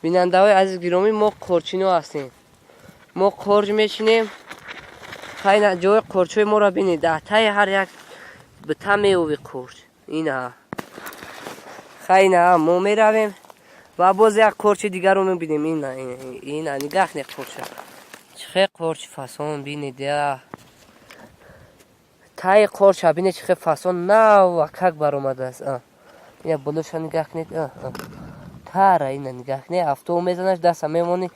Бинандаҳои азиз гиромӣ, мо қорчино ҳастем, мо қорч мечинем. Хайна, ҷои қорчҳои моро бинед. Дар таи ҳар як бита меёви қорч. Ина, хайна, мо меравем ва боз як қорчи дигарро мебинем. Ина, ина, нигаҳ кунед қорча, чӣ хел қорчи фасон, бинед. Таи қорча бинед, чӣ хел фасон навакак баромадааст. Ина, болоша нигаҳ кунед, тара. Ина, нигаҳ кунед, афтоб мезанаш, даста мемонӣ,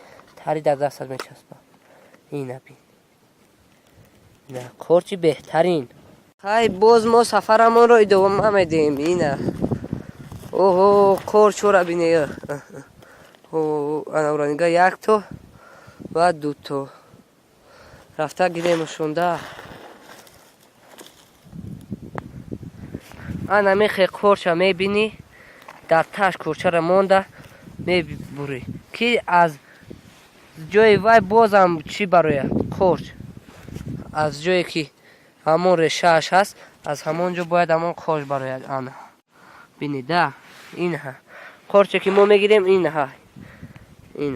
тари дар дастат мечаспад. Ина бин, ина қорчи беҳтарин. Хай, боз мо сафарамонро идома медиҳем. Ина, оҳо, қорчҳоро бине. Анавро нигаҳ, якто ва дуто рафта гиремушонда. Ана мехе қорча мебинӣ, дар таш курчара монда мебурӣ, ки аз ҷои вай бозам чӣ барояд? Қорч аз ҷое ки ҳамон решааш ҳаст, аз ҳамон ҷо бояд ҳамон қорч барояд. Ана, бинида, инҳа қорче ки мо мегирем, инҳа, ин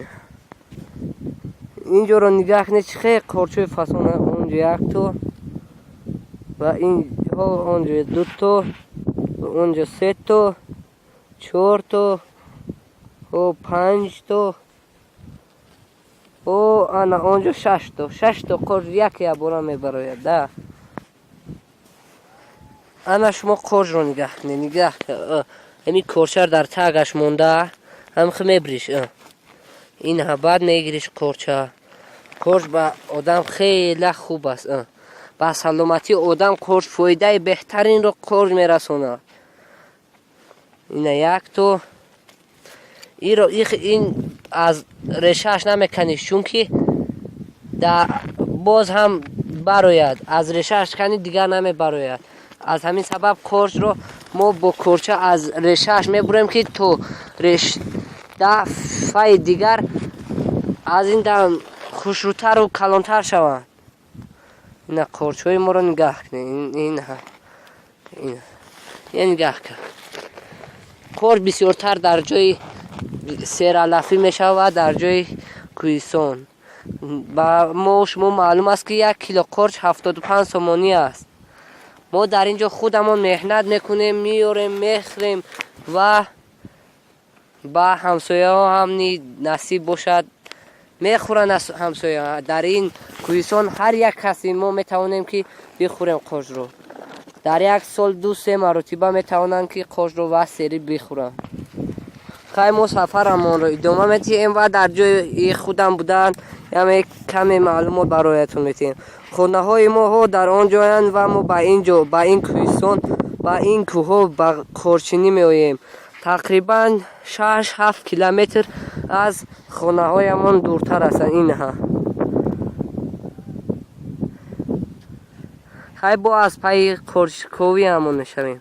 инҷоро нигаҳ кунед, чӣ хел қорчҳои фасон. Онҷо якто ва инҳо, онҷо дуто, онҷо сето, чорто, панҷто, о, ана онҷо шашто. Шашто қорч яке якбора мебарояд да. Ана, шумо қорчро нигаҳ кунед, нигаҳ. Ҳамин корчар дар тагаш монда, ҳамхе мебириш, инҳа, баъд мегириш корча. Корч ба одам хеле хуб аст, ба саломатии одам корч фоидаи беҳтаринро корч мерасонад. Ина якто иро, ин аз решааш намеканӣ, чунки боз ҳам барояд. Аз решааш кани, дигар намебарояд. Аз ҳамин сабаб корчро мо бо корча аз решааш мебурем, ки то дафъаи дигар аз ин дам хушрӯтару калонтар шаванд. Ина, корчҳои моро нигаҳ кунед. Ина, нигаҳ кун, корч бисёртар дар ҷои сералафӣ мешавад, дар ҷои кӯҳистон. Ба мо шумо маълум аст, ки 1 кило корч 75 сомонӣ аст. Мо дар ин ҷо худамон меҳнат мекунем, меёрем, мехӯрем ва ба ҳамсояҳо ҳам насиб бошад, мехӯранд ҳамсоя. Дар ин кӯҳистон ҳар як каси мо метавонем, ки бихӯрем корчро. Дар як сол ду се маротиба метавонанд, ки корчро ва серӣ бихӯранд. Хай, мо сафарамонро идома медиҳем ва дар ҷои худам будан яме каме маълумот бароятон медиҳем. Хонаҳои моҳо дар он ҷоянд ва мо ба ин ҷо, ба ин кӯҳистон, ба ин кӯҳҳо ба корчинӣ меоем. Тақрибан 6-7 километр аз хонаҳоямон дуртар ҳастанд инҳа. Хай, бо аз пайи корчковиамон мешавем.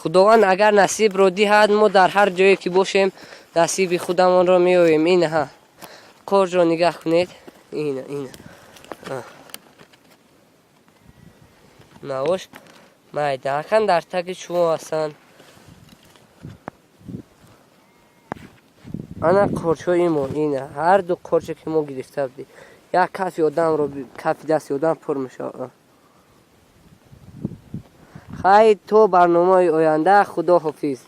Худованд агар насибро диҳад, мо дар ҳар ҷое ки бошем, насиби худамонро меёбем. Инҳа, корчро нигаҳ кунед. Ина, ина, навош майдаакан дар таги шумо ҳастанд. Ана корчҳои мо, ина ҳар ду корче ки мо гирифта будем, як кафи одамро, кафи дасти одам пур мешавад. Хай, то барномаи оянда, худо ҳофиз.